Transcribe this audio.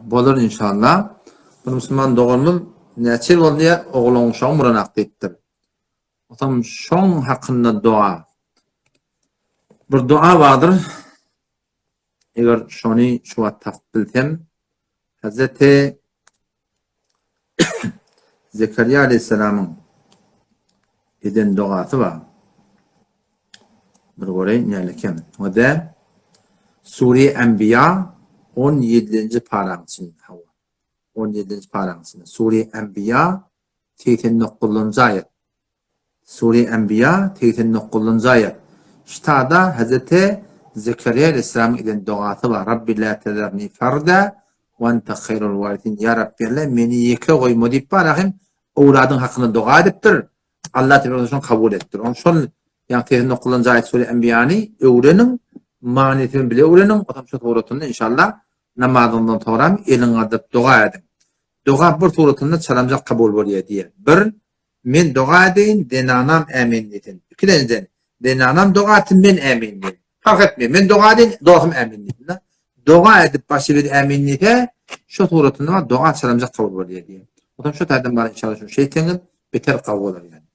Bolar inşallah. Bir musulman doganymyz näçe ýyl boldy diýýär, oglan uşagym uranak diýipdir. Otam şoň hakynda doga. Bir doga bardyr. Eger şony şu wagt tapyp bilsem, Hazreti Zekeriýa aleyhisselamyň eden dogasy bar. Bir göreýin näle eken. O-da Sure Enbiýa 17-nji paraň içinde. Hawa. 17-nji paraň içinde. Sure Enbiýa 89-njy aýat. Sure Enbiýa 89-njy aýat. Ştada Hezreti Zekeriýa aleýhissalamyň eden dogasy bar, Rabbi la tezerni farda we ente haýrul warisin, Ýa Rabbi Alla meni ýeke goýma diýip bar ahim owladyň hakynda doga edipdir. Allah tebaraka şony kabul edipdir. Onuň şol ýagny 89-njy aýat Sure Enbiýany öwreniň, manysyny bile öwreniň, otam şo suratynda inşallah namazyňdan soňram eliňi galdyryp doga ediň. Doga bir suratynda çalamjak kabul bolýar diýýär. Bir Men doga edeýin, zenanam ämin diýsin. Ikilenjiden, zenanam doga etsin, men ämin diýin. Parh etmeýär. Men doga edeýin, dostum ämin diýsin. Doga edip başy bir ämin diýse, şo suratynda bar, doga çalamjak kabul bolýar diýýär. Onsoň şo taýdan bar inşallah şuny şeýtseňiz, beter gawy bolar ýaly.